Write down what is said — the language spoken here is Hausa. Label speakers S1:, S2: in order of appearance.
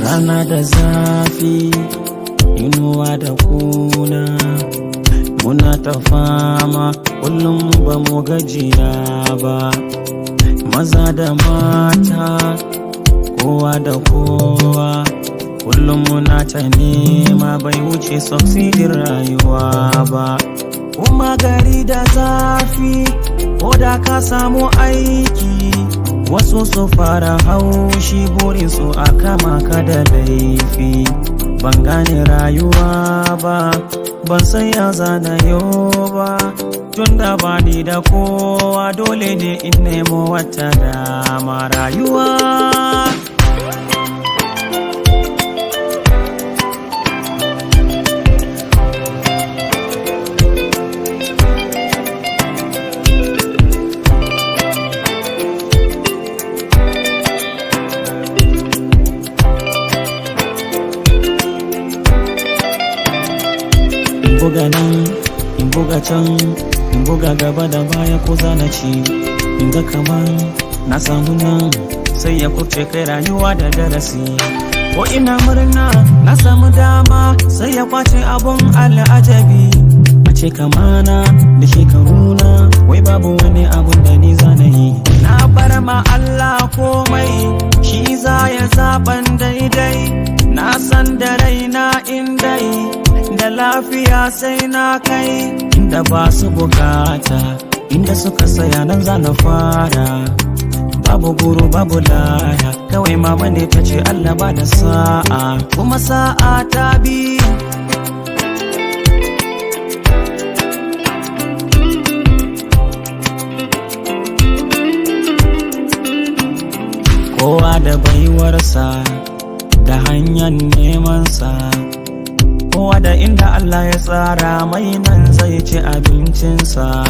S1: Rana da zafi, inuwa da kuna, muna ta fama kullum ba mu gajiya ba. Maza da mata, kowa da kowa, kullum muna ta nema bai wuce succeeding rayuwa ba. Kuma gari da zafi, ko da ka samu aiki, wasu su fara haushi, burinsu a kama ka da laifi. Ban gane rayuwa ba, ban san ya zana yau ba, tunda ba ni da kowa, dole ne in nemo wata dama rayuwa. In buga nan, in buga can, in buga gaba da baya, ko zana ci, in ga kaman na samu nan, sai ya kubce. Kai, rayuwa da darasi. Ko ina murna na samu dama, sai ya kwace. Abun al'ajabi, a ce kamana da shekaruna, wai babu wani abun da ni zana yi. Na bar ma Allah komai, shi za ya zaban daidai. Na san da raina indai da lafiya, sai na kai inda ba su bukata. Inda suka saya nan za na fara. Babu guru, babu laya, kawai mama ne ta ce Allah ba da sa'a, kuma sa'a ta bi. Kowa da baiwarsa da hanyar nemansa, kowa da inda Allah ya tsara mai nan zai ci abincinsa.